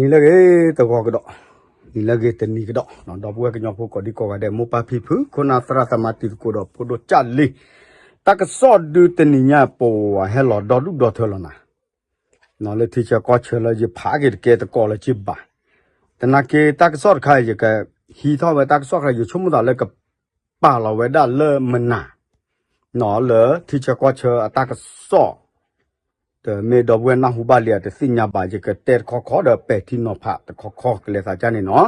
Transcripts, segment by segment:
နံၤလၢအဂ့ၤတဂီၤကဒီး, နံၤလၢအဂ့ၤတနံၤကဒီး, ဒီပုၢ်ဝဲၢ်ကညီဖိကိးဒံကိးဂၤဒဲး မိၢ်ပၢ်ဖံဖု ခိၣ်နၢ်သရၣ်သမါတံၤသကိးဒီးဖိဒိၣ်ကၢ်လံၤ, တၢ်ကစီၣ်ဒုးတနံၤညါပဝဲဟဲလီၤဒီဒူၣ်ဒီထၢလီၤနၤ, လၢထံဆၢကီၢ်ဆၢလၢယဖးက့ၤတကဲတကိးလၢၤဘၣ်, သနာ်က့တၢ်ကစီၣ်တခါအံၤ ယကဟံးထီၣ်ဝဲတၢ်ကစီၣ်တခါ ယဆိကမိၣ်သးလၢကပာ်လီၤဝဲဒၣ်လၢမနၤ လၢထံဆၢကီၢ်ဆၢအတၢ်ကစီၣ်, တမ့ၢ်ဒီပုၢ်ဝဲၢ်နၢ်ဟူဘၣ်လံဧါ တသ့ၣ်ညါဘၣ် ယကတဲတခီခီဒီးပဲာ်ထံနီၤဖးတခီခီကလဲၤသးကၢ်န့ၣ်နီၤ,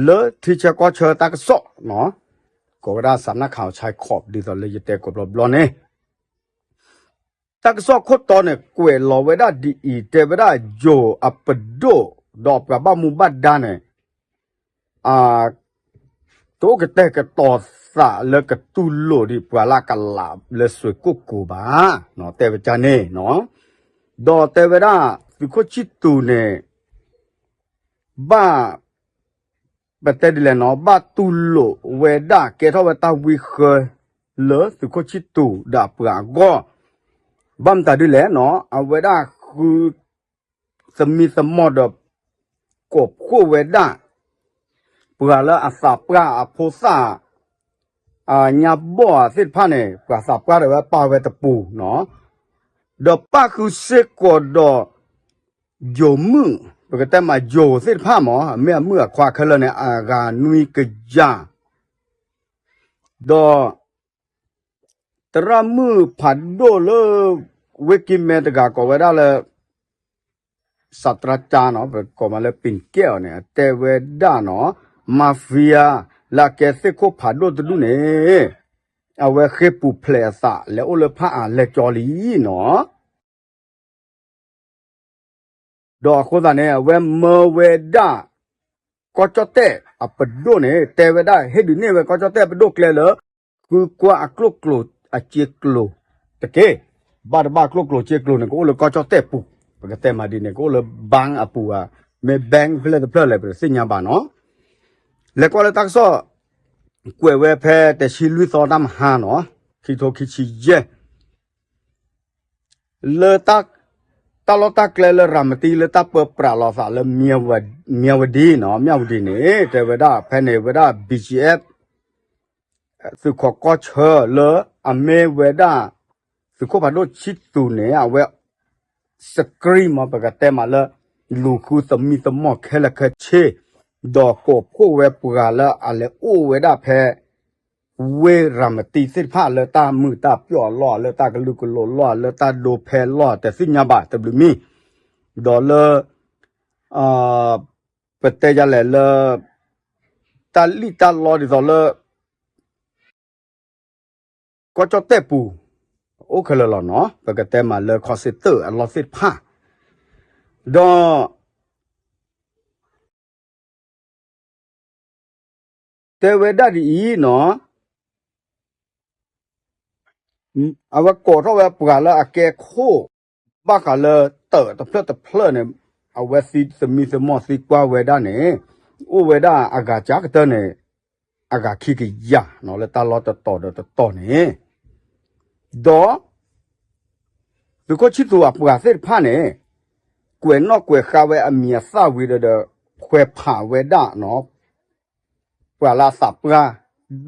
လၢထံဆၢကီၢ်ဆၢတၢ်ကစီၣ်, ကိးဝဲဒၣ်စးနၢ်ခးအီၤ ဆဲခီး ဒ်သိးလၢယတဲကိးဘျီဘျီန့ၣ် တၢ်ကစီၣ်ခိၣ်တီန့ၣ် ကွဲးလီၤဝဲဒၣ်ဒ်အံၤ တဲဝဲဒၣ်ယိၤအပဒိၣ် ဒီးပှၤဘၣ်မူဘၣ်ဒါန့ၣ် တအိၣ်ကတဲာ်ကတီၤသးလၢကတူၢ်လိာ်ဒံးပှၤလၢအကလးလၢစွ့ၣ်ကိၣ်ကိၤဘၣ်, တဲဝဲဒ်န့ၣ်, ဒီးတဲဝဲဒၣ် သုးခိၣ်ဆံၣ်သူးန့ၣ် ဘၣ် ပတဲဒ်လဲၣ်နီၤ ဘၣ်တူၢ်လိာ်ဝဲဒၣ် ကဲထီၣ်ဝဲတၢ်ဝံဃၢ လၢသုးခိၣ်ဆံၣ်သူးဒီးအပှၤအဂီၢ်, ဘၣ်မတၤဒ်လဲၣ်နီၤ အဝဲဒၣ်ဃု သမံသမိးဒီး ကိးဖှိၣ်ဝဲဒၣ် ပှၤလၢအသးပှၢ်အဖိသၣ် အညါဘီၣ်သ့ၣ်တဖၣ်န့ၣ် ပှၤသးပှၢ်ဒီးဝဲပာ်ဝဲတပူၤနီၤ, ဒီးပၣ်ဃုာ်စ့ၢ်ကီးဒီး ယိၤမုၣ် ပကတဲမးယိၤသ့ၣ်တဖၣ်မး အမ့ၢ်အမုၣ်အခွါခဲလၢာ်န့ၣ် အဂၤနွံကယၤ, ဒီး သရၣ်မုၣ်ဖးဒိၣ်လၢ ဝ့ၢ်ကံမဲတဂၤကိးဝဲဒၣ်လၢ စးတြါကၠါနီၤ ပကိးမးလၢပ့ၣ်ကဲအီၤန့ၣ် အတဲဝဲဒၣ်နီၤ mafia လၢအကဲသ့ၣ်ခိၣ်ဖးဒိၣ်တဒူၣ်န့ၣ် အဝဲဃ့ၢ်ပူၤဖျဲးအသး လဲၤအိၣ်လၢဖးအါလဲၤကၠီလံနီၤ ဒီးအဃိသတးန့ၣ် အဝဲမၢဝဲဒၣ် ကီၢ်ကၠီၣ်တဲၣ်အပဒိၣ်န့ၣ် တဲဝဲဒၣ် ဟ့ၣ်ဒုးန့ၢ်ဝဲကီၢ်ကၠီၣ်တဲၣ်ပဒိၣ်ကျဲလၢ ဃုကွၢ်အကျိၣ်ကျိၤအစ့ကျိၤတက့ၢ်. ဘၣ်တဘၣ်ကျိၣ်ကျိၤစ့ကျိၤန့ၣ် ကအိၣ်လၢကီၢ်ကၠီၣ်တဲၣ်ပူၤ, ပကတဲမးဒ်န့ၣ် ကအိၣ်လၢ bank အပူၤဧါ, မ့ၢ် bank ဖဲလဲၣ်တဖျၢၣ်လဲၣ် ပတသ့ၣ်ညါဘၣ်နီၤ. လဲၤကွၢ်လၢတၢ်ကစီၣ် ကွဲးဝဲဖဲတဆံလွံၢ်သီတၢ်မဟါနီၤ, ခံထိခံဆံယဲၢ် လၢ တၢ်လီၢ်တၢ်ကျဲလၢရၤမတံလၢတၢ်ပၢပြးလီၤသးလၢ မၠၣ်ဝတံနီၤ, မၠၣ်ဝတံန့ၣ် တဲဝဲဒၣ်ဖဲန့ၣ်ဝဲဒၣ် BGF သုးခိးကီၢ်ဆၢလၢအမ့ၢ်ဝဲဒၣ် သုးခိၣ်ဖးဒိၣ်ဆံၣ်သူးန့ၣ် အဝဲ screen မး ပကတဲမးလၢ လူၤဃုသမံသမိးခဲလၢာ်ခဲဆ့ ဒီးကိးဖှိၣ်ဝဲပှၤလၢအလဲၤအိၣ်ဝဲဒၣ်ဖဲ ဝ့ၢ်ရၤမတံသ့ၣ်တဖၣ်လၢတၢ်မုာ်တၢ်ပျီၣ်အလီၢ် လၢတၢ်ကလုာ်ကလိာ်လီၢ် လၢတၢ်ဒိးဖဲလီၢ် တသ့ၣ်ညါဘၣ်တဘျုးမံၤ, ဒီးလၢ ပတဲယလဲၣ်လၢ တၢ်လံၣ်တၢ်လီဒ်သိးလၢ ကီၢ်ကၠီၣ်တဲၣ်ပူၤ အိၣ်ခဲလၢာ်လီၤနီၤ, ပကတဲမးလၢ call center အလီၢ်သ့ၣ်တဖၣ်, ဒီး တဲဝဲဒၣ်ဒ်အံၤနီၤ, အဝဲကိးထီၣ်ဝဲပှၤလၢအကဲခိၣ် ဘၣ်ဃးလၢတၢးတဖျၢၣ်တဖျၢၣ်န့ၣ် အဝဲသံသမံသမိးသံကွၢ်ဝဲဒၣ်န့ၣ် အိၣ်ဝဲဒၣ်အဂၤကၢကတၢၢ်န့ၣ် အဂၤခံကယၤနီၤ လၢတၢ်လီၢ်တတီၤဒီးတတီၤန့ၣ် ဒီး သုးခိၣ်ဆံၣ်သူးအပှၤသ့ၣ်တဖၣ်န့ၣ် ကွဲးနီၣ်ကွဲးဃါဝဲအမံၤအသၣ်ဝံၤဒီး ခွဲးဖးဝဲဒၣ်နီၤ ပှၤလၢအသးပှၢ်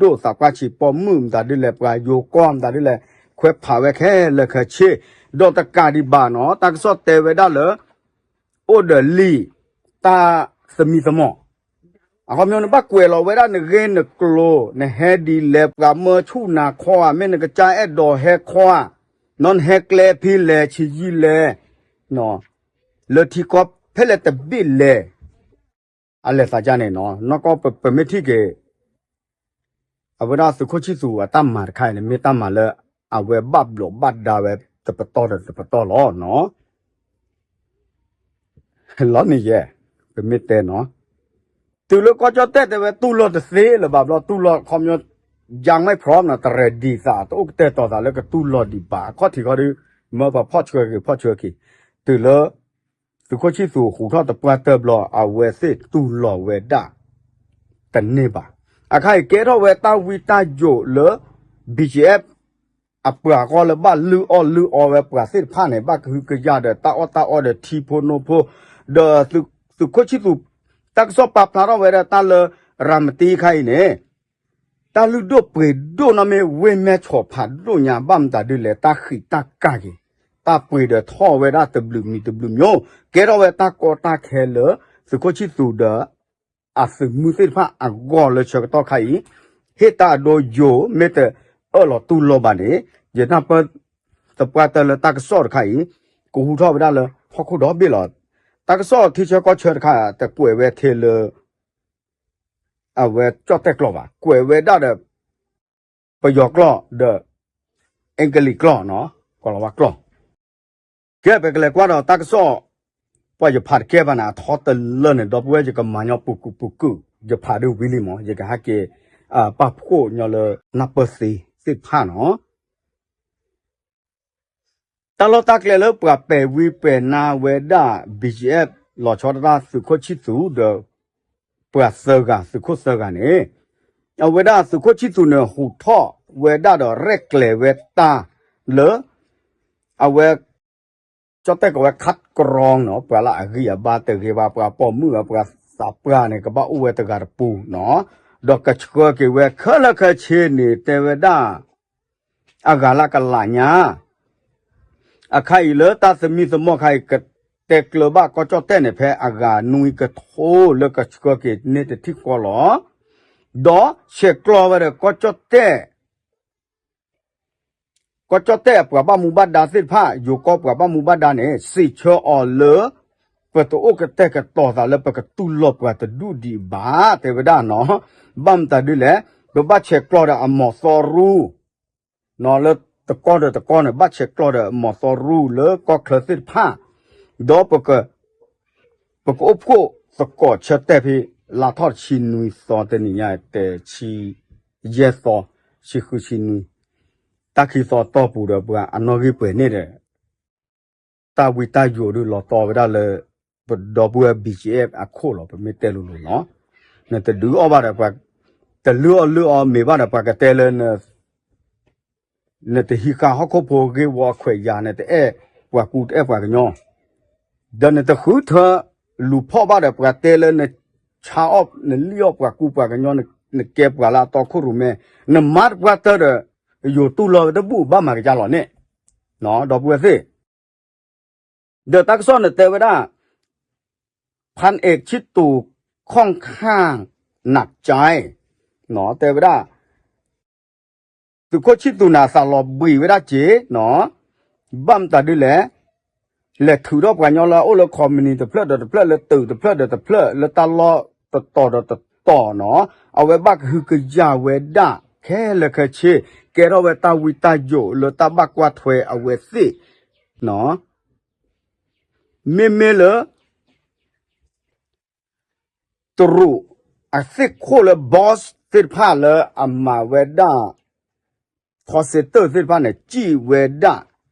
ဒိၣ်သးပှၢ်ဆံးပိာ်မုၣ်မတၤဒ်လဲၣ် ပှၤယိၤကီၢ်မတၤဒ်လဲၣ် ခွဲးဖးဝဲခဲလၢာ်ခဲဆ့, ဒီးတကးဒံးဘၣ်နီၤ တၢ်ကစီၣ်တဲဝဲဒၣ်လၢ အိၣ်ဒီးလံာ်တၢ်သမံသမိး အခီပညီနဘၣ်ကွဲးလီၤဝဲဒၣ်နဂ့ၢ်နကျိၤ နဟဲဒ်လဲၣ် ပှၤမၢဆူၣ်နၤခီဧါ မ့ၢ်နကစၢ်အဲၣ်ဒိးဟဲခီဧါ, နီၢ်နဟဲကျဲဖဲလဲၣ် ဆံးယံာ်လဲၣ် လၢထံကီၢ်ဖဲလဲၣ်တဘ့ၣ်လဲၣ် အလဲၤသးဒ်န့ၣ်နီၤ နီၢ်ကီၢ်ပမ့ၢ်ထံၣ်က့ၤ အဝဲဒၣ်သုးခိၣ်ဆံၣ်သူးအတၢ်မၤတခါအံၤန့ၣ် မ့ၢ်တၢ်မၤလၢ အဝဲဘၣ်ဘျိးဘၣ်ဒါဝဲတပတီၢ်ဒီးတပတီၢ်လီၤနီၤ လီၤန့ၣ်ယဲၢ် ပမ့ၢ်တဲနီၤ တုၤလၢကီၢ်ကၠီၣ်တဲၣ်တဲဝဲတူၢ်လိာ်တသ့လၢၤဘၣ်ဘျီ တူၢ်လိာ်ခီပညီ ยังไม่พร้อมနီၤ တreadyသး တအိၣ်ကတဲာ်ကတီၤသးလၢကတူၢ်လိာ်ဒံးဘၣ် အခီၣ်ထံးခီဒီး မၢပှၤဖီၣ်ဆှၢက့ၤဖီၣ်ဆှၢက့ၤ တုၤလၢ သုးခိၣ်ဆံၣ်သူးဟူးထီၣ်တပှၢ်တၢၢ်ဘျီ အဝဲသ့ၣ်တူၢ်လိာ်ဝဲဒၣ် တန့ၢ်ဘၣ်. အခါအံၤကဲထီၣ်ဝဲတၢ်ဝံတၢ်ယိးလၢ BGF အပှၤဂီၢ်လၢဘၣ်လုၢ်အီၣ်လုၢ်အီဝဲပှၤသ့ၣ်တဖၣ်န့ၣ် ဘၣ်ကဟုကယာ်ဒီးတၢ်အီၣ်တၢ်အီဒီးထံဖိနိဖိ, ဒီးသုးခိၣ်ဆံၣ်သူး တၢ်ကစီၣ်ပာ်ဖျါထီၣ်ဝဲဒၣ်တၢ်လၢရၤမတံခါအံၤန့ၣ် တၢ်လုၢ်ဒိၣ်ပှ့ၤဒိၣ်နီၢ်မ့ၢ်ဝ့ၢ်မဲၢ်ဆီးဖးဒိၣ်ညါ ဘၣ်မတၤဒ်လဲၣ် တၢ်ဃံးတၢ်ကၢ်က့ၤ တၢ်ပှ့ၤဒီးထီၣ်ဝဲဒၣ်တဘျုးမံၤတဘျုးမံၤ, ကဲထီၣ်ဝဲတၢ်ကီတၢ်ခဲလၢ သုးခိၣ်ဆံၣ်သူးဒီး အသုးမုၢ်သ့ၣ်တဖၣ်အဂီၢ်လၢဆၢကတီၢ်ခါအံၤ, ဟ့ၣ်တၢ်အဒိယိာ် မ့ၢ်တအၢၣ်လီၤတူၢ်လိာ်ဘၣ်န့ၣ် ယနၢ်ပၢၢ်သပှၢ်တၢၢ်လၢတၢ်ကစီၣ်တခါအံၤ ကဟူထီၣ်ဝဲဒၣ်လၢဟီၣ်ခိၣ်ဒီဘ့ၣ်လီၤ. တၢ်ကစီၣ်ထံဆၢကီၢ်ဆၢတခါ တကွဲးဝဲထဲလၢ အဝဲကၠီၣ်တဲၣ်ကျိာ်ဘၣ်, ကွဲးဝဲဒၣ်ဒီး ပယီၤကျိာ်ဒီး အ့ကလံးကျိာ်နီၤ, ကီၢ်လီၤဝါကျိာ်. ကဲ ပကလဲၤကွၢ်ဒီးတၢ်ကစီၣ် ပှၤယဖးတကဲဘၣ်န့ၣ် အထီတလၢန့ၣ် ဒီပုၢ်ဝဲၢ် ယကမၤညီပူၤကုာ်ပူၤကုာ် ယဖးဒ်ဝံၤလံမး ယကဟဲက့ၤ ပာ်ဖှိၣ်ညီလၢနၢ်ပၢၢ်သ့သ့ၣ်တဖၣ်နီၤ. တၢ်လီၢ်တၢ်ကျဲလၢပှၤပဲာ်ဝံပဲာ်နါဝဲဒၣ် ဘီကၠံအ့ၣ် လီၤဆီဒၣ်တၢ်သုးခိၣ်ဆံၣ်သူးဒီး ပှၤသၢဂၤ သုးခိၣ်သၢဂၤန့ၣ် အဝဲဒၣ်သုးခိၣ်ဆံၣ်သူးန့ၣ် ဟူးထီၣ်ဝဲဒၣ်ဒီးရဲၣ်ကျဲၤဝဲတၢ်လၢ အဝဲ ကၠီၣ်တဲၣ်ကိးဝဲ ခးကရီနီၤ ပှၤလၢအဂံၢ်အဘါတဂ့ၤဘၣ် ပှၤပိာ်မုၣ်အပှၤသးပှၢ်န့ၣ် ကဘၣ်အိၣ်ဝဲတဂၤတပူၤနီၤ, ဒီးကဆှၢက့ၤဝဲခဲလၢာ်ခဲဆ့န့ၣ် တဲဝဲဒၣ် အဂၤလၢကလးညါ အခါအံၤလၢတၢ်သမံသမိးခါအံၤ ကတဲကျၢၤဘၣ်ကီၢ်ကၠီၣ်တဲၣ်န့ၣ် ဖဲအဂၤနွံကထိလၢကဆှၢက့ၤန့ၢ်တထံၣ်ဃီလီၤ. ဒီးဆဲးကျိးဝဲဒီးကီၢ်ကၠီၣ်တဲၣ် ကီၢ်ကၠီၣ်တဲၣ်အပှၤဘၣ်မူဘၣ်ဒါသ့ၣ်တဖၣ် ယိၤကီၢ်ပှၤဘၣ်မူဘၣ်ဒါန့ၣ် စံးဆၢအီၤလၢ ပတအိၣ်ကတဲာ်ကတီၤသးလၢပကတူၢ်လိာ်ပှၤတဒူၣ်ဒံးဘၣ် တဲဝဲဒၣ်နီၤ. ဘၣ်မတၤဒ်လဲၣ် ပဘၣ်ဆဲးကျိးဒီးအမီၤသီရူ လၢတကီၢ်ဒီးတကီၢ်န့ၣ် ဘၣ်ဆဲးကျိးဒီးမီၤသီရူလၢကီၢ်ချၢသ့ၣ်တဖၣ်, ဒီး ပကအိၣ်ဖှိၣ်သကိးဆၢတဲာ်ဖဲ လါထီၣ်တဆံနွံသီတနံၤညါ တဆံယဲၢ်သီ ဆံဃုဆံနွံ တၢ်ခံသီတီၢ်ပူၤဒီးပှၤအနီၣ်ဂံၢ်ပှဲၤန့ၣ်ဒီး တၢ်ဝံတၢ်ယိးဒုးလီၤတီဝဲဒၣ်လၢ ပဒီပုၢ်ဝဲၢ် ဘီကၠံအ့ၣ် အခိၣ်လီၤ ပမ့ၢ်တဲလိၤလိၤနီၤ. နတဒုးအီၣ်ဘၣ်ဒီးပှၤ တလုၢ်အီၣ်လုၢ်အီမ့ၤဘၣ်ဒီးပှၤကတဲလၢ နတဟံးဃာ်ဟီၣ်ခိၣ်ဖိဂ့ၢ်ဝီခွဲးယာ် နတအဲၣ်ပှၤကူတအဲၣ်ပှၤကညီ, ဒီးနတဃုထၢလူၤဖီၣ်ဘၣ်ဒီးပှၤတဲလၢနဆါအီၣ် နလံၣ်အီၣ်ပှၤကူပှၤကညီ နကဲပှၤလၢအတီခိၣ်ရိၣ်မဲ နမၤတပှၢ်တၢၢ်ဒီး ယိၤတူၢ်လိာ်ဝဲတဘူၣ်ဘၣ်မၤကယါလီၤန့ၣ် ဒီပုၢ်ဝဲၢ်သ့ၣ် ဒီးတၢ်ကစီၣ်န့ၣ်တဲဝဲဒၣ် ဖၣ်အဲၣ်ဆံၣ်သူး ခီၣ်ခၣ်နးကၠဲ တဲဝဲဒၣ် သုးခိၣ်ဆံၣ်သူးန့ၣ် အသးလီၤဘှံးဝဲဒၣ်က့ၤနီၤ, ဘၣ်မတၤဒ်လဲၣ်, လဲၤထုးထီၣ်ပှၤကညီလၢအအိၣ်လၢ ခီပနံၣ် တဖျၢၣ်ဒီးတဖျၢၣ် လၢတုးတဖျၢၣ်ဒီးတဖျၢၣ် လၢတၢ်လီၢ်တတီၤဒီးတတီၤနီၤ, အဝဲဘၣ်ကဟုကယာ်ဝဲဒၣ် ခဲလၢာ်ခဲဆ့ ကဲထီၣ်ဝဲတၢ်ဝံတၢ်ယိးလၢတၢ်ဘၣ်ကွၢ်ထွဲအဝဲသ့ၣ်နီၤ မ့မ့ၢ်လၢ တရူးအသ့ၣ်ခိၣ်လၢ boss သ့ၣ်တဖၣ်လၢအမၤဝဲဒၣ် call center သ့ၣ်တဖၣ်န့ၣ် စံၣ်ဝဲဒၣ်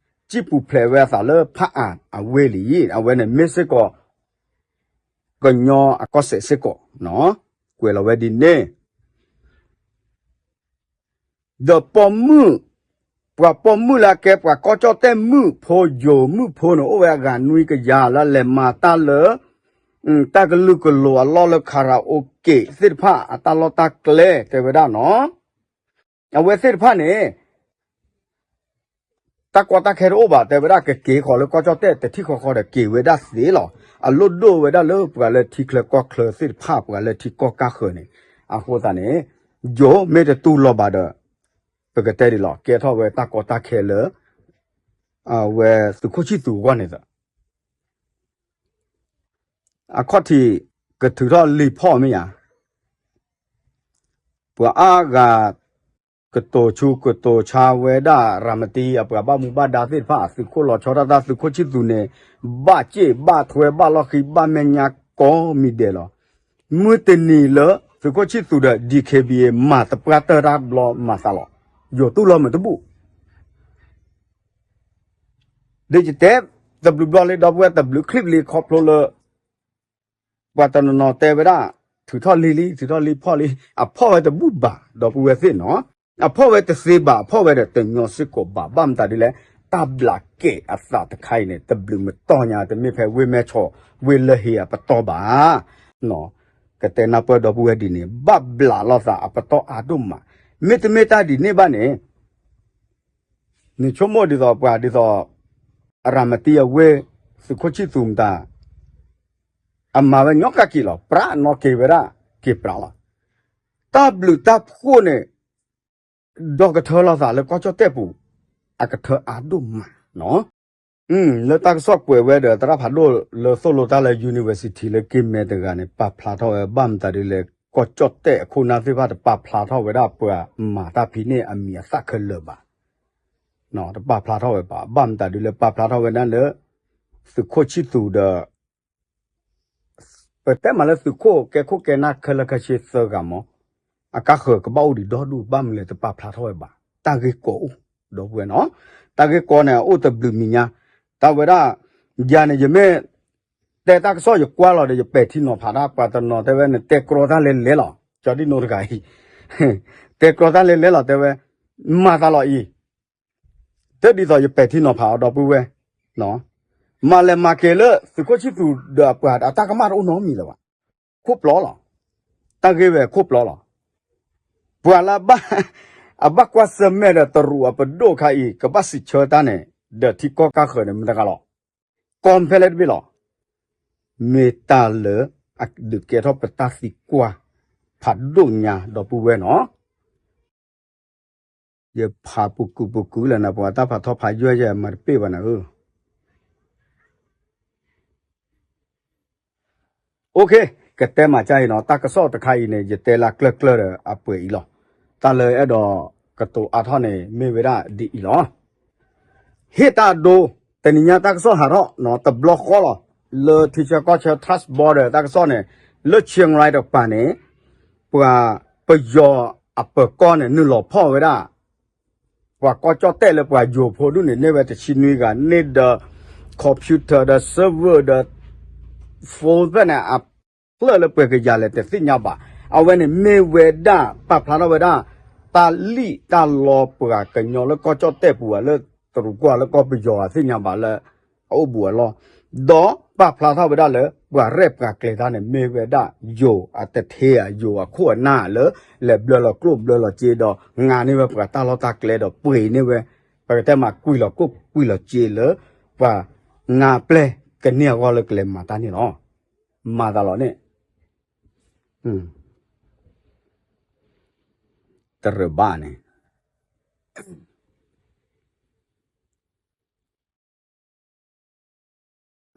စံၣ်ပူၤဖျဲးဝဲအသးလၢဖးအါအဝ့ၢ်လံ, အဝဲန့ၣ်မ့ၢ်စ့ၢ်ကီး ကညီအကီၢ်စဲၣ်စ့ၢ်ကီးနီၤ, ကွဲးလီၤဝဲဒ်န့ၣ် ဒီးပိာ်မုၣ်, ပှၤပိာ်မုၣ်လၢအကဲပှၤကီၢ်ကၠီၣ်တဲၣ်မုၣ်ဖိယိၤမုၣ်ဖိန့ၣ် အိၣ်ဝဲအဂၤနွံကယၤလၢလဲၤမၤတၢ်လၢ တၢ်ကလုာ်ကလိၤအလီၢ်လၢ karaoke သ့ၣ်တဖၣ်အတၢ်လီၢ်တၢ်ကျဲ တဲဝဲဒၣ်နီၤ, အဝဲသ့ၣ်တဖၣ်န့ၣ် တၢ်ကီတၢ်ခဲတအိၣ်ဘၣ် တဲဝဲဒၣ် ကက့ၤဃီၤလၢကီၢ်ကၠီၣ်တဲၣ်တထံၣ်ဃီဃီဒီးက့ၤဝဲဒၣ်သ့လီၤ, အလိၣ်ဒိၣ်ဝဲဒၣ်လၢပှၤလၢထံချၢကီၢ်ချၢသ့ၣ်တဖၣ် ပှၤလၢထံကီၢ်ကၢ်ဃၢၤန့ၣ်, အဃိသတးန့ၣ် ယိၤမ့ၢ်တတူၢ်လိာ်ဘၣ်ဒီး ပကတဲဒ်လီၤ ကဲထီၣ်ဝဲတၢ်ကီတၢ်ခဲလၢ အဝဲသုးခိၣ်ဆံၣ်သူးအဂီၢ်န့ၣ်ဒီး အခီၣ်ထံး ကထုးထီၣ်လံာ်ဖီၣ်မ့ၢ်ဧါ, ပှၤအါဂၤ ကတိၤဆူကတိၤဆါဝဲဒၣ် ရၤမတံအပှၤဘၣ်မူဘၣ်ဒါသ့ၣ်တဖၣ် သုးခိၣ်လီၤဆီဒၣ်တၢ် သုးခိၣ်ဆံၣ်သူးန့ၣ် ဘၣ်စ့ၣ်ဘၣ်ထွဲဘၣ်လီၢ်ခံဘၣ်မဲာ်ညါကိးမံၤဒဲးလီၤ, မုၢ်တနံၤလၢသုးခိၣ်ဆံၣ်သူးဒီး DKBA မၤသပှၢ်တၢၢ်တၢ်ဘျီမၤသးလီၤ, ယိၤတူၢ်လိာ်မတဘူၣ် ဒ်ယတဲ တဘျုးဘျီလံ ဒီပုၢ်ဝဲၢ် တဘျုးချံၣ်လံ ခီဖျိလၢ ပှၤတနီၤနီၤတဲဝဲဒၣ် ထုးထီၣ်လံလံ ထုးထီၣ်လံဖီၣ်လံ အဖီၣ်ဝဲတဘူၣ်ဘၣ် ဒီပုၢ်ဝဲၢ်သ့ၣ်နီၤ အဖီၣ်ဝဲတသ့ဘၣ်, အဖီၣ်ဝဲဒီးတညီစ့ၢ်ကီးဘၣ်. ဘၣ်မတၤဒ်လဲၣ်, တၢ်ဘျးကဲအသးတခါအံၤန့ၣ် တဘျုးမတီၢ်ညါ, တမ့ၢ်ဖဲဝ့ၢ်မဲၢ်ဆီး ဝ့ၢ်လၢဟ့အပတီၢ်ဘၣ်. ကတဲနၢ်ပၢၢ်ဒီပုၢ်ဝဲၢ်ဒ်န့ၣ်, ဘၣ်ဘျးလိာ်သးအပတီၢ်အါဒိၣ်မး. မ့တမ့ၢ်တၢ်ဒ်န့ၣ်ဘၣ်န့ၣ် နဆိကမိၣ်ဒ်သိးပှၤဒ်သိး ရၤမတံအဝ့ၢ် သုးခိၣ်ဆံၣ်သူးမတၤ အမၤဝဲညီကက့ၤလီၤ. ပြးနီၣ်က့ၤဝဲဒၣ်က့ၤပြးလီၤ. တၢ်ဘျုးတၢ်ဖှိၣ်န့ၣ် ဒီးကထၢလိာ်သးလၢကီၢ်ကၠီၣ်တဲၣ်ပူၤ အကထၢအါဒိၣ်မးနီၤ. လၢတၢ်ကစီၣ်ကွဲးဝဲဒီး သရၣ်ဖးဒိၣ်လၢသိၣ်လိတၢ်လၢ university လၢက့ၤမဲတဂၤန့ၣ် ပာ်ဖျါထီၣ်ဝဲ ဘၣ်မတၤဒ်လဲၣ် ကီၢ်ကၠီၣ်တဲၣ်အခိၣ်နၢ်သ့ၣ်တဖၣ် တပာ်ဖျါထီၣ်ဝဲဒၣ်ပှၤမၤတၢ်ဖံးန့ၢ်အမံၤအသၣ်ခဲလၢာ်ဘၣ်. တပာ်ဖျါထီၣ်ဝဲဘၣ်. ဘၣ်မတၤဒ်လဲၣ် ပာ်ဖျါထီၣ်ဝဲဒၣ်လၢ သုးခိၣ်ဆံၣ်သူးဒီး ပတဲမးလၢသုးခိၣ်ကဲခိၣ်ကဲနၢ်ခဲလၢာ်ခဲဆ့သၢဂၤမး, အကါဃၢၤကဘၣ်အိၣ်ဒံးဒီဒူၣ် ဘၣ်မနုၤလဲၣ်တပာ်ဖျါထီၣ်ဝဲဘၣ်. တၢ်ဂ့ၢ်ကီအိၣ် ဒီပုၢ်ဝဲၢ်နီၤ. တၢ်ဂ့ၢ်ကီန့ၣ် အအိၣ်တဘျုးမံၤညါ. တၢ်ဝဲဒၣ် ယၤန့ၣ် ယမ့ၢ်တဲတၢ်ကစီၣ် ယကွၢ်လီၤဒီး ယပဲာ်ထံနီၤဖးတၢ်. ပှၤတနီၤတဲဝဲ နတဲကြီတၢ်လဲၤလဲၤလီၤ, ကၠီဒံနိတဂၤအံၤ တဲကြီတၢ်လဲၤလဲၤလီၤ တဲဝဲ, မၤသးလီၤအံၤ တဒ်သိးယပဲာ်ထံနီၤဖးအီၤ ဒီပုၢ်ဝဲၢ်, မၤလဲၤမၤက့ၤလၢသုးခိၣ်ဆံၣ်သူးဒီးအပှၤအတၢ်ကမၣ်တအိၣ်နီတမံၤလၢၤဘၣ်. ခိၣ်ပျီလီၤ. တၢ်ဂ့ၢ်ဝဲခိၣ်ပျီလီၤ. ပှၤလၢ အဘၣ်ကွၢ်ဆၢၣ်မဲာ်ဒီးတရူးအပဒိၣ်အခါအံၤ ကဘၣ်စံးဆၢတၢ်န့ၣ် ဒီးထံကီၢ်ကါဃၢၤန့ၣ် မတဂၤလီၤ. ကီၢ်ဖဲလဲၣ်တဘ့ၣ်လီၤ. မ့ၢ်တၢ်လၢအဒုးကဲထီၣ်ပတၢ်သံကွၢ်ဖးဒိၣ်ညါ ဒီပုၢ်ဝဲၢ်နီၤ. ယဖးပူၤကုာ်ပူၤကုာ်လၢနပှၤတၢ်ဖးထီဖးယွဲၢ်ယဲၢ်မၤတပ့ၢ်ဘၣ်နၤဧၢ. OK, ကတဲမၤကၢ်အံၤနီၤ, တၢ်ကစီၣ်တခါအံၤန့ၣ် ယတဲလၢကျၢၢ်ကျၢၢ်ဒီးအပှဲၤအံၤလီၤ. တၢ်လၢအဲၣ်ဒိးကတိၤအါထီၣ်န့ၣ် မ့ၢ်ဝဲဒၣ်ဒ်အံၤလီၤ. ဟ့ၣ်တၢ်အဒိ, တနံၤညါတၢ်ကစီၣ်ဟးထီၣ်နီၤ, တဘျီဃီလီၤ, လၢထံဆၢကီၢ်ဆၢ Trust Border တၢ်ကစီၣ်န့ၣ်, လၢ Chiang Rai တကပၤန့ၣ် ပှၤပယီၤအပၢၤကီၢ်န့ၣ် နုာ်လီၤဖီၣ်ဝဲဒၣ် ပှၤကီၢ်ကၠီၣ်တဲၣ်လၢပှၤယိၤဖိဒူၣ်န့ၣ် န့ၢ်ဝဲတဆံနွံဂၤ, န့ၢ်ဒီး computer ဒီး server ဒီး phone ဖဲန့ၣ် အဖျၢၣ်လၢပှဲၤကယၤလဲၣ်တသ့ၣ်ညါဘၣ်. အဝဲန့ၣ်မ့ၢ်ဝဲဒၣ် ပာ်ဖျါထီၣ်ဝဲဒၣ် တၢ်လံၣ်တၢ်လီပှၤကညီလၢကီၢ်ကၠီၣ်တဲၣ်ပူၤဧါ, လၢတရူးကီၢ်ဧါ, လၢကီၢ်ပယီၤဧါ သ့ၣ်ညါဘၣ်လၢအအိၣ်ဘူးအလီၢ်, ဒီးပာ်ဖျါထီၣ်ဝဲဒၣ်လၢ ပှၤရဲၣ်ပှၤကျဲၤတၢ်န့ၣ် မ့ၢ်ဝဲဒၣ်ယိၤအတထ့ဧါ, ယိၤအခိၣ်အနၢ်လၢ လဲၤဘျၢလီၤကျိၣ်ဘျၢလီၤစ့ဒီး ငါန့ၢ်ဝဲပှၤတၢ်လီၢ်တၢ်ကျဲဒီး ပှ့ၤန့ၢ်ဝဲ ပကတဲမး ကွံာ်လီၤကျိၣ်ကွံာ်လီၤစ့လၢ ပှၤငါပျဲၢ်ကန့ၢ်အဂီၢ်လၢကလဲၤမၤတၢ်န့ၣ်လီၤ. မၤသးလီၤန့ၣ် တရၢၢ်ဘၣ်န့ၣ်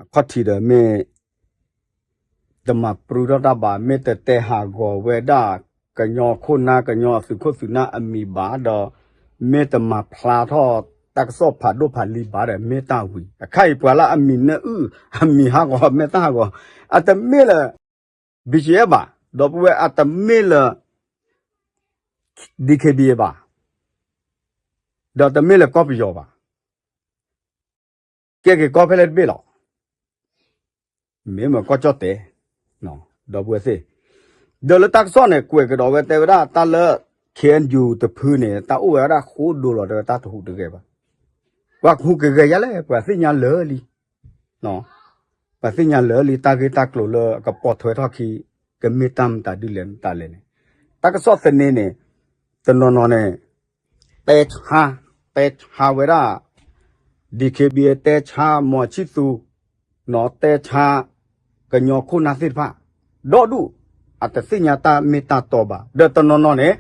အခီၣ်ထံးဒီးမ့ၢ် တမၤပြူထီၣ်တၢ်ဘၣ်, မ့ၢ်တတဲဟးဂီၤဝဲဒၣ် ကညီခိၣ်နၢ် ကညီအသုးခိၣ်သုးနၢ်အမံၤဘၣ်ဒီး မ့ၢ်တမၤဖျါထီၣ်တၢ်ကစီၣ်ဖးဒိၣ်ဖးလံၤဘၣ်ဒီး မ့ၢ်တၢ်ဝံၤ အခါအံၤပှၤလၢအမံၤနၢအုၣ် အမံၤဟးဂီၤ မ့ၢ်တၢ်ဟးဂီၤ အတမ့ၢ်လၢ BGF ဘၣ်, ဒီပုၢ်ဝဲၢ် အတမ့ၢ်လၢ DKBA ဘၣ်, ဒီးတမ့ၢ်လၢကီၢ်ပယီၤဘၣ်, ကဲက့ၤကီၢ်ဖဲလဲၣ်တဘ့ၣ်လီၤ. မ့ၢ်မ့ၢ်ကီၢ်ကၠီၣ်တဲၣ်, ဒီပုၢ်ဝဲၢ်သ့ၣ်, ဒီးလၢတၢ်ကစီၣ်န့ၣ် ကွဲးကဒီးဝဲတဲဝဲဒၣ်တၢ်လၢ KNU တဖုန့ၣ် တၢ်အိၣ်ဝဲဒၣ်ဃိဒိလီၤ တဲဝဲတၢ်တဟူးတဂဲၤဘၣ်. ပှၤကဟူးကဂဲၤယါလဲၣ် ပှၤသ့ၣ်ညါလၢာ်လံ ပှၤသ့ၣ်ညါလၢာ်လံ တၢ်ဂ့ၢ်တၢ်ကျိၤလၢအကပိာ်ထွဲထီၣ်ခံ ကမ့ၢ်တၢ်မတၤဒ်လဲၣ်မတၤလဲၣ်န့ၣ်, တၢ်ကစီၣ်သန့န့ၣ် တနီၤနီၤန့ၣ် တဲဆါ, တဲဆါဝဲဒၣ် DKBA တဲဆါ မီၤဆံၣ်သူး, နီၢ်တဲဆါ ကညီခိၣ်နၢ်သ့ၣ်တဖၣ် ဒီဒူၣ် အတသ့ၣ်ညါတၢ်မ့ၢ်တၢ်တီဘၣ်. ဒီးတနီၤနီၤန့ၣ်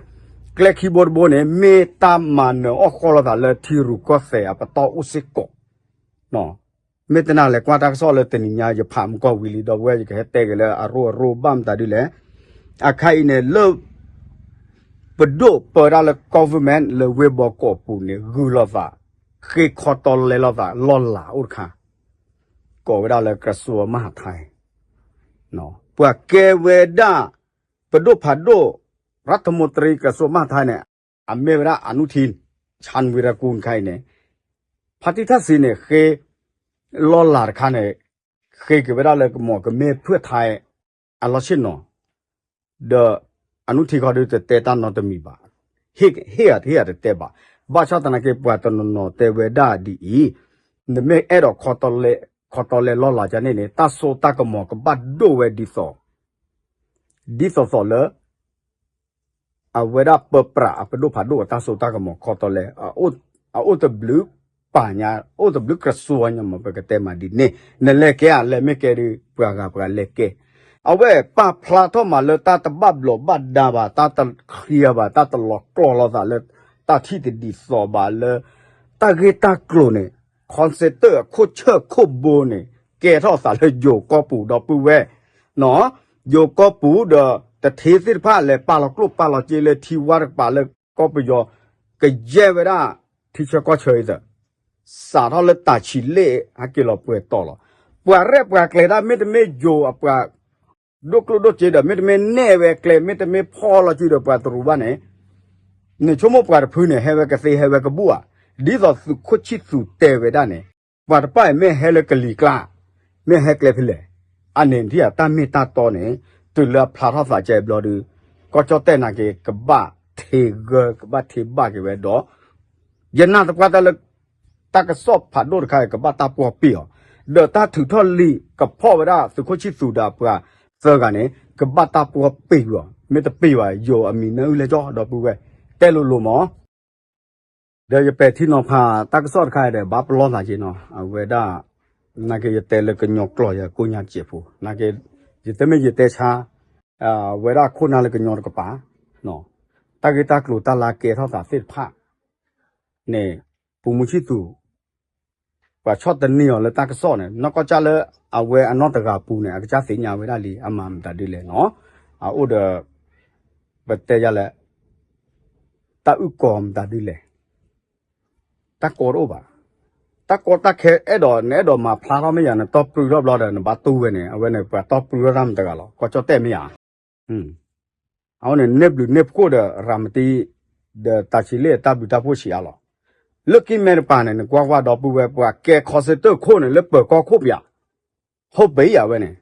ကျဲခံဘိတဘိန့ၣ် မ့ၢ်တၢ်မၤနၢၤအီၣ်ဃီလိာ်သးလၢထံရူၢ်ကီၢ်သဲးအပတီၢ်အိၣ်စ့ၢ်ကီး. မ့ၢ်တနၤလဲၤကွၢ်တၢ်ကစီၣ်လၢတနံၤညါ ယဖးမုၢ်ကီၢ်ဝံၤလံ ဒီပုၢ်ဝဲၢ် ယကဟဲတဲက့ၤလၢအရိအရိဘၣ်မတၤဒ်လဲၣ်. အခါအံၤန့ၣ် လၢ ပဒိၣ်ပၢတၢ်လၢ government လၢဝ့ၢ်ဘီကီးပူၤန့ၣ် ဂုာ်လိာ်သး ဃ့ခီတီလဲလိာ်သး လီၢ်လၤအိၣ်တခါ ကိးဝဲဒၣ်လၢ ကရၢၡိမၤဟးထဲ ပှၤကဲဝဲဒၣ် ပဒိၣ်ဖးဒိၣ် ရၢထမူတရံ ကရၢၡိမၤဟးထဲန့ၣ် အမ့ၢ်ဝဲဒၣ် အနုထံၣ် ဆၣ်ဝံရကူၣ် ခါအံၤန့ၣ် ဖါတံၢ်ထၢၣ်စံန့ၣ် ဃ့ လီၢ်လၤတခါန့ၣ် ဃ့က့ၤဝဲဒၣ်လၢကမီၤကမ့ၢ်ဖုၣ်ထဲ အလီၢ်ဆ့ၣ်နီၤ ဒီး အနုထံၣ်ခီဒုးတတဲတၢ်နီတမံၤဘၣ်. ဟ့ၣ်အတဟ့ၣ်အတတဲဘၣ်. ဘၣ်ဆၣ်သနာ်က့ ပှၤတနီၤနီၤတဲဝဲဒၣ်ဒ်အံၤ, နမ့ၢ်အဲၣ်ဒိးခီတီလဲလီၤလးကန့ၣ်န့ၣ် တၢ်စိတၢ်ကမီၤကဘၣ်ဒိၣ်ဝဲဒ်သိး ဒ်သိးသိးလၢ အဝဲဒၣ်ပၢပြးအပဒိၣ်ဖးဒိၣ်အတၢ်စိတၢ်ကမီၤခီတီလဲ, အအိၣ်တဘျုးပာ်ညါ, အိၣ်တဘျုးကရၢညါမး ပကတဲမးဒ်န့ၣ်, နလဲၤကဲဧါ, လဲၤမ့ၢ်ကဲဒီး ပှၤဂၤပှၤလဲၤကဲ. အဝဲပာ်ဖျါထီၣ်မးလၢတၢ်တဘၣ်ဘျီးဘၣ်ဒါဘၣ်, တၢ်တချံးဘၣ်, တၢ်တလီၤကျီလိာ်သးလၢ တၢ်ထံၣ်တဒ်သိးဘၣ်လၢ တၢ်ဂ့ၢ်တၢ်ကျိၤန့ၣ်, ခီစ့တၢၣ်အခိၣ်ဆၢၣ်ခိၣ်ဘိန့ၣ် ကဲထီၣ်သးလၢယိၤကီၢ်ပူၤဒီပုၢ်ဝဲၢ် ယိၤကီၢ်ပူၤဒီး တထ့သ့ၣ်တဖၣ်လဲၤပာ်လီၤကျိၣ်ပာ်လီၤစ့လၢထံဝါတကပၤလၢကီၢ်ပယီၤ ကယဲၢ်ဝဲဒၣ်ထံဆၢကီၢ်ဆၢအံၤသၢၣ်, စးထီၣ်လၢတၢ်ဆံးလ့ၣ်ဟဲက့ၤလီၤပှဲၤတီၤလီၤ. ပှၤရဲၣ်ပှၤကျဲၤတၢ် မ့တမ့ၢ်ယိၤအပှၤ ဒိၣ်ကျိၣ်ဒိၣ်စ့ဒီး မ့တမ့ၢ်နဲၣ်ဝဲကျဲ မ့တမ့ၢ်ဖီၣ်လီၤစုဒီးပှၤတရူးဘၣ်န့ၣ်, နဆိကမိၣ်ပှၤတဖုန့ၣ် ဟဲဝဲကသ့ဟဲဝဲကဘူၣ်ဧါ. ဒ်သိးသုးခိၣ်ဆံၣ်သူးတဲဝဲဒၣ်န့ၣ်, ပှၤတဖၣ်အံၤမ့ၢ်ဟဲလၢကလံၤကျါ, မ့ၢ်ဟဲကျဲဖဲလဲၣ်, အန့ၣ်ထံၣ်ဧါတၢ်မ့ၢ်တၢ်တီန့ၣ်, တုၤလၢအဖျါထီၣ်သးကဲဘျီဒီး ကီၢ်ကၠီၣ်တဲၣ်နာ်က့ ကဘၣ်ထ့ဂၢ ကဘၣ်ထ့ဘၣ်က့ၤဝဲဒီး ယနာ်သပှၢ်တၢ်လၢ တၢ်ကစီၣ်ဖးဒိၣ်တခါအံၤ ကဘၣ်တၢ်ပှီၢ်ပ့ၢ်အီၤ, ဒီးတၢ်ထုးထီၣ်လံာ်ကဖီၣ်ဝဲဒၣ်သုးခိၣ်ဆံၣ်သူးဒီးပှၤသၢဂၤန့ၣ် ကဘၣ်တၢ်ပှီၢ်ပ့ၢ်ကွံာ်အီၤ, မ့ၢ်တပ့ၢ်ဘၣ် ယိၤအမံၤနၢအုၣ်လဲၣ်ကၠီဒီပုၢ်ဝဲၢ် တဲလိၤလိၤမး ဒီးယပဲာ်ထံနီၤဖးတၢ်ကစီၣ်တခါအံၤဒီး ဘၣ်ပလီၢ်သးက့နီၤ, အဝဲဒၣ် နာ်က့ယတဲလၢကညီကျိာ်ယကိးညါစဲးဖိ, နာ်က့ ယတမ့ၢ်ယတဲဆါ အဝဲဒၣ်ခိၣ်နၢ်လၢကညီတကပၤ, တၢ်ဂ့ၢ်တၢ်ကျိၤတၢ်လၢကဲထီၣ်သးသ့ၣ်တဖၣ်န့ၣ် ပူၤမူဆံၣ်သူး ပှၤဆီၣ်သနံးအီၤလၢတၢ်ကစီၣ်န့ၣ် နီၢ်ကီၢ်ကၢ်လၢအဝဲအနီၢ်တဂၤပူၤန့ၣ် အကစၢ်သ့ၣ်ညါဝဲဒၣ်လံ အမၤမတၤဒ်လဲၣ်နီၤ, အအိၣ်ဒီး ပတဲယၤလဲၣ် တၢ်အုၣ်ကီၤမတၤဒ်လဲၣ်, တၢ်ကီတအိၣ်ဘၣ်, တၢ်ကီတၢ်ခဲအဲၣ်ဒိး နအဲၣ်ဒိးမၤဖျါထီၣ်မ့ၢ်ယၤ နတီၢ်ပြူထီၣ်ဘျီဒီး နဘၣ်တူၢ်ဝဲန့ၣ် အဝဲန့ၣ်ပှၤတီၢ်ပြူထီၣ်တၢ်မတၤဂၤလီၤ ကီၢ်ကၠီၣ်တဲၣ်မ့ၢ်ယၤ အဝဲန့ၣ် န့ၢ်ဘျုးန့ၢ်ဖှိၣ်ဒီးရၤမတံ ဒီးတၢ်ဆံးလ့ၣ်တၢ်ဘျုးတၢ်ဖှိၣ်ဆံးအါလီၤ. လၢကံၢ်မဲတပၤန့ၣ် နကွၢ်ကွၢ်ဒီပုၢ်ဝဲၢ် ပှၤကဲခီစ့တၢၣ်ခိၣ်န့ၣ် လၢပၢၤကီၢ်ခိၣ်ပယၤ ဟိပအံၤအဝဲန့ၣ်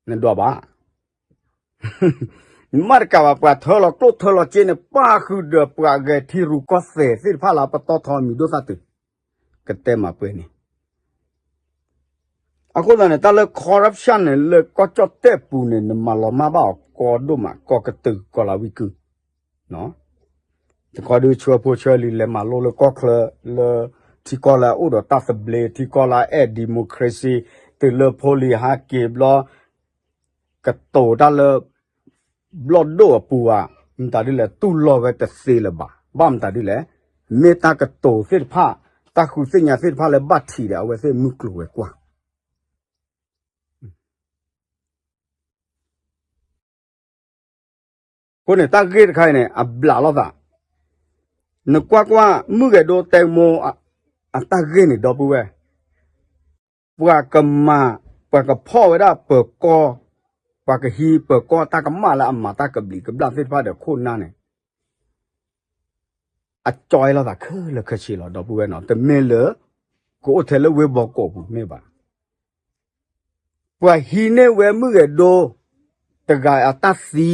နဒွးဘၣ် မ့ၢ်တကးဘၣ် ပှၤထၢလီၤကျိၣ်ထၢလီၤစ့န့ၣ် ပၣ်ဃုာ်ဒီးပှၤဂဲၤထံရူၢ်ကီၢ်သဲးသ့ၣ်တဖၣ်လၢပတီၢ်ထီမံၤဒိၣ်သၣ်တုၤ ကတဲမၤပှဲၤန့ၣ် အဃိသတးန့ၣ် တၢ်လၢ corruption န့ၣ် လၢကီၢ်ကၠီၣ်တဲၣ်ပူၤန့ၣ် နမၤလီၤမၢ်ဘၣ်အီၤကီဒိၣ်မး ကီၢ်ကတုာ်ကီၢ်လၤဝံကုၢ် တခီဒုးဆှၢဖိဆှၢလံၤ လဲၤမၤလိလၢကီၢ်ချၢ လၢထံကီၢ်လၢအအိၣ်ဒီးတၢ်သဘျ့ ထံကီၢ်လၢအအဲၣ် democracy တုၤလၢဖိလံၤဟးက့ၤဘျီ ကတိၤတၢ်လၢ ဘျီၣ်ဒိၣ်အပူၤဘၣ် မတၤဒ်လဲၣ် တူၢ်လိာ်ဝဲတသ့လၢၤဘၣ် ဘၣ်မတၤဒ်လဲၣ် မ့ၢ်တၢ်ကတိၤသ့ၣ်တဖၣ် တၢ်ဃုသ့ၣ်ညါသ့ၣ်တဖၣ်လၢဘၣ်ထံးဒီး အဝဲသ့ၣ်မုၢ်ကျိၤဝဲၤကွာ် အဃိန့ၣ် တၢ်ဂ့ၢ်တခါအံၤန့ၣ် အဘျးလိာ်သး, နကွၢ်ကွၢ် မုၢ်ဂဲၤဒိတဲမိ အတၢ်ဂ့ၢ်န့ၣ် ဒီပုၢ်ဝဲၢ်, ပှၤကမၤ, ပှၤကဖီၣ်ဝဲဒၣ်ပၢၤကီၢ်, ပှၤကဟံးပၢၤကီၢ်တၢ်ကမၣ်လၢအမၤတၢ်ကဘျံးကဘျၣ်သ့ၣ်တဖၣ်ဒီးခိၣ်နၢ်န့ၣ် အကၠီလိာ်သးခဲလၢာ်ခဲဆ့လီၤ ဒီပုၢ်ဝဲၢ်နီၤ, တမ့ၢ်လၢ ကအိၣ်ထဲလၢဝ့ၢ်ဘီကီးပူၤမ့ၢ်ဘၣ်. ပှၤဟံးန့ၢ်ဝဲမုၢ်ဂဲၤဒိ တဂၤအတၢ်သံ,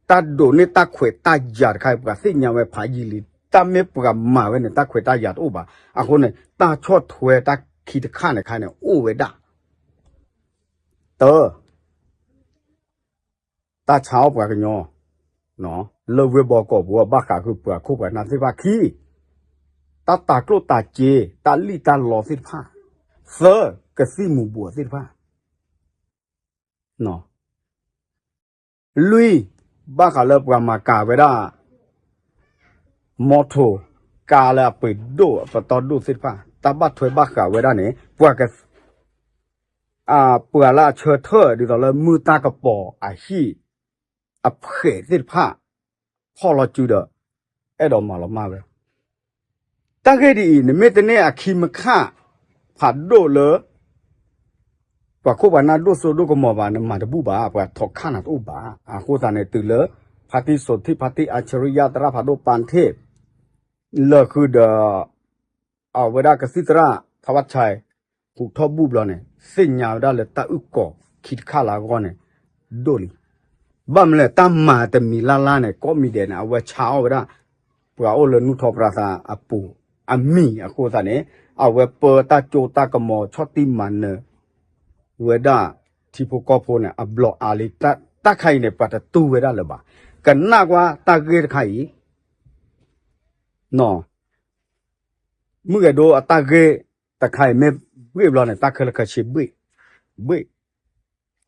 တၢ်ဒိးန့ၢ်တၢ်ခွဲးတၢ်ယာ်တခါအံၤ ပှၤသ့ၣ်ညါဝဲဖးယံာ်လံ, တၢ်မ့ၢ်ပှၤမၤဝဲန့ၣ် တၢ်ခွဲးတၢ်ယာ်တအိၣ်ဘၣ်. အဃိန့ၣ် တၢ်ဆီၣ်ထွဲတၢ်ခံတခါန့ၣ်ခါန့ၣ် အိၣ်ဝဲဒၣ် တၢ်ဆါအီၣ်ပှၤကညီ လၢဝ့ၢ်ဘီကီးပူၤ ဘၣ်ဃးဃုာ်ပှၤခိၣ်ပှၤနၢ်သ့ၣ်တဖၣ်, ခံ, တၢ်တၤကျိၣ်တၤစ့ တၢ်လံၣ်တၢ်လီသ့ၣ်တဖၣ်, သၢ, ကသံၣ်မူၤဘှီးသ့ၣ်တဖၣ်, လွံၢ်, ဘၣ်ဃးလၢပှၤမၤကၤဝဲဒၣ် မီထိၣ်, ကါလၢအပှ့ၤဒိၣ်အပတီၢ်ဒိၣ်သ့ၣ်တဖၣ်, တၢ်ဘၣ်ထွဲဘၣ်ဃးဝဲဒၣ်န့ၣ် ပှၤက ပှၤလၢအဆၢထၢၣ်ဒ်သိးလၢမုၢ်တၢ်ကပီၤအဟံၣ် အဖှဲးသ့ၣ်တဖၣ် ဖီၣ်လီၤစုဒီး အဲၣ်ဒိးမၤလီၤမၢ်ဝဲ. တၢ်ဂ့ၢ်ဒ်အံၤ နမ့ၢ်တန့ၢ်အခံမခၣ် ဖးဒိၣ်လၢ ပှၤခိၣ်ပှၤနၢ်ဒိၣ်စိဒိၣ်ကမီၤဘၣ် နမၤတဘူၣ်ဘၣ်, ပှၤထိးခၣ်နၤတအိၣ်ဘၣ်. အဃိသတးန့ၣ် တုၤလၢ ဖါတံၢ်စိထံၣ် ဖါတံၢ်အၣ်ဆရံယါ သရၣ်ဖးဒိၣ်ပၣ်ထ့ၣ် လၢာ်ဃုာ်ဒီး အဝဲဒၣ်ကသံၣ်သရၣ် ထီၣ်ဘၣ်ဆဲး ဟူးထီၣ်ဘူၣ်ဘျီန့ၣ် သ့ၣ်ညါဝဲဒၣ်လၢတၢ်အုၣ်ကီၤခံတခါလၢအဂီၢ်န့ၣ် ဒိၣ်လံ. ဘၣ်မနုၤလဲၣ် တၢ်မၤတမံၤလၢ်လၢ်န့ၣ် ကိးမံၤဒဲးန့ၣ် အဝဲဆါအီၣ်ဝဲဒၣ် ပှၤအိၣ်လၢနူၢ်ထီၣ်ပြၢသးအပူၤအမံၤအဃိသတးန့ၣ် အဝဲပၢတၢ်ကၠိတၢ်ကမီၤဆီၣ်တံၢ်မၤနၢၤ ဝဲဒၣ်ထံဖိကီၢ်ဖိန့ၣ် အဘျီးအါလံ တၢ်ခါအံၤန့ၣ် ပှၤတတူၢ်ဝဲဒၣ်လၢၤဘၣ်. ကနၣ်ကွၢ်တၢ်ဂ့ၢ်တခါအံၤ နီၤ မုၢ်ဂဲၤဒိအတၢ်ဂ့ၢ်တခါအံၤမ့ၢ်ဘှ့ၣ်ဘျီန့ၣ် တၢ်ခဲလၢာ်ခဲဆ့ဘှ့ၣ်, ဘှ့ၣ်.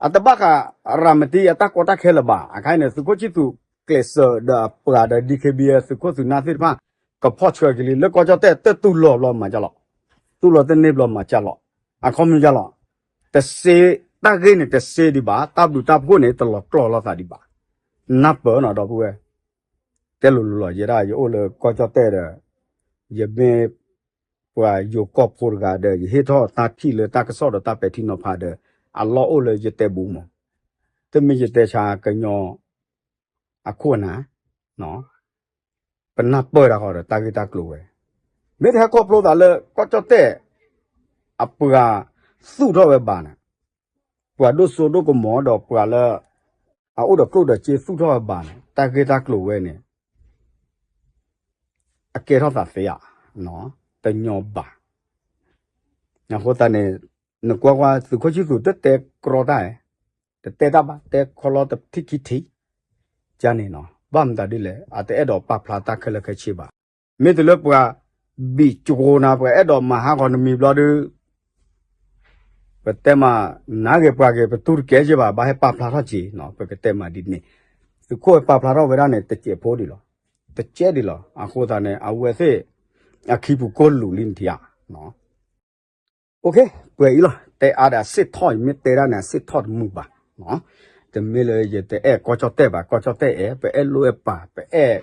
အတဘၣ်ဃးရၤမတံအတၢ်ကီတၢ်ခဲလၢၤဘၣ်. အခါအံၤန့ၣ် သုးခိၣ်ဆံသူးကျဲးစၢးဒီးအပှၤဒီး DKBA သုးခိၣ်သုးနၢ်သ့ၣ်တဖၣ် ကဖီၣ်ဆှၢက့ၤလံ လၢကီၢ်ကၠီၣ်တဲၣ် တတူၢ်လိာ်ဘျီမၤကၢ်လီၤ, တူၢ်လိာ်တန့ၢ်ဘျီမၤကၢ်လီၤ, အခီပညီကၢ်လီၤ, တစ့ တၢ်ဂ့ၢ်န့ၣ်တစ့ဒံးဘၣ်, တၢ်ဘျုးတၢ်ဖှိၣ်န့ၣ် တလီၤကျီၢ်လိာ်သးဒံးဘၣ်. နၢ်ပၢၢ်နီၤ ဒီပုၢ်ဝဲၢ် တဲလိၤလိၤလီၤ ယဲဒၣ်ယအိၣ်လၢကီၢ်ကၠီၣ်တဲၣ်ဒီး ယမ့ၢ်ပှၤယိၤကီၢ်ဖိတဂၤဒီး ယဟ့ၣ်ထီၣ်တၢ်ထံၣ်လၢတၢ်ကစီၣ်ဒီးတၢ်ပဲာ်ထံနီၤဖးဒီး အလီၢ်အိၣ်လၢယတဲဘူးမး, တမ့ၢ်ယတဲဆါကညီအခိၣ်အနၢ်, ပနၢ်ပၢၢ်တၢ်ဃီဒီးတၢ်ဂ့ၢ်တၢ်ကျိၤဝဲ, မ့ၢ်တဟဲခီဖျိသးလၢကီၢ်ကၠီၣ်တဲၣ် အပှၤသူၣ်ထီၣ်ဝဲဘၣ်န့ၣ် ပှၤဒိၣ်စိဒိၣ်ကမီၤဒီးပှၤလၢ အအိၣ်ဒီးကျိၣ်ဒီးစ့သူၣ်ထီၣ်ဝဲဘၣ်န့ၣ် တၢ်ဂ့ၢ်တၢ်ကျိၤဝဲန့ၣ် အကဲထီၣ်သးသ့ဧါ, တညီဘၣ်. အဃိသတးန့ၣ် နကွၢ်ကွၢ်သုးခိၣ်ဆံသူးတတဲကြီတၢ်ဧါ, တတဲတၢ်ဘၣ် တဲခီလီတထံၣ်ခံထံၣ် ကန့ၣ်နီၤ ဘၣ်မတၤဒ်လဲၣ် အတအဲၣ်ဒိးပာ်ဖျါတၢ်ခဲလၢာ်ခဲဆ့ဘၣ်. မ့ၢ်တုၤလၢပှၤ ဘံၣ်ကၠိနၤ ပှၤအဲၣ်ဒိးမၤဟးဂီၤနမံၤဘျီဒုး ပတဲမး နၤဂ့ၤပှၤဂ့ၤ ပတူၢ်တကဲက့ဘၣ် ဘၣ်ဟဲပာ်ဖျါထီၣ်က့ၤနီၤ ပကတဲမးဒ်န့ၣ်, သုးခိၣ်ဟဲပာ်ဖျါထီၣ်ဝဲဒၣ်န့ၣ် တစဲးဖိဒံးလီၤ, တစဲးဒံးလီၤ. အဃိသတးန့ၣ် အဝဲသ့ၣ် အခံပူၤကိၢ်လူၤလံနထံဧါ. ပှဲၤအံၤလီၤ တဲအါဒီးအစ့ၣ်ထီၣ်အံၤ မ့ၢ်တဲဒၣ်န့ၣ် အစ့ၣ်ထီၣ်တမုာ်ဘၣ်. တမ့ၢ်လၢယတအဲၣ်ကီၢ်ကၠီၣ်တဲၣ်ဘၣ်, ကီၢ်ကၠီၣ်တဲၣ်အဲၣ် ပအဲၣ်လိၣ်အဲၣ်ပာ် ပအဲၣ်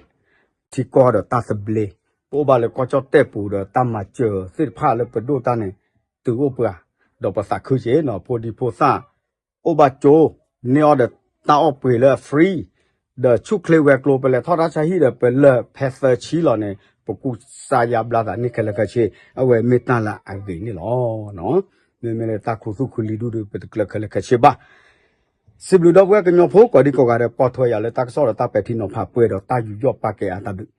ထံကီၢ်ဒီးတၢ်သဘျ့, ပအိၣ်ဘၣ်လၢကီၢ်ကၠီၣ်တဲၣ်ပူၤဒီးတၢ်မၤစၢၤသ့ၣ်တဖၣ်လၢပဒိၣ်တၢ်န့ၣ် တုၤအိၣ်ပှၤ, ဒီးပသးခုက့ၤနီၤ ဖိဒံဖိသၣ် အိၣ်ဘၣ်ကၠိ, န့ၢ်အီၣ်ဒီးတၢ်အီၣ်ပှ့ၤလၢအ free, ဒီးဆူၣ်ချ့ဝဲၤကျိၤ ပလဲၤထီၣ်တၢ်ဆါဟံၣ်ဒီး ပလၢၢ်ဖဲသၢဆံလီၤန့ၣ် ပကူစါယါဘျါသးန့ၣ်ခဲလၢာ်ခဲဆ့, အဝဲမ့ၢ်တၢ်လၢအဂ့ၤန့ၣ်လီၤ. မ့မ့ၢ်လၢတၢ်ခူသူၣ်ခူလံၤဒူၣ်ဒီး ပတကျၢၤခဲလၢာ်ခဲဆ့ဘၣ်. စံးဘျုးဒီပုၢ်ဝဲၢ်ကညီဖိကိးဒံကိးဂၤဒီး ပိာ်ထွဲယၤလၢတၢ်ကစီၣ်ဒီးတၢ်ပဲာ်ထံနီၤဖးပှဲၤဒီးတၢ်ယူးယီၣ်ပာ်ကဲအါတၢ်ဘျုး.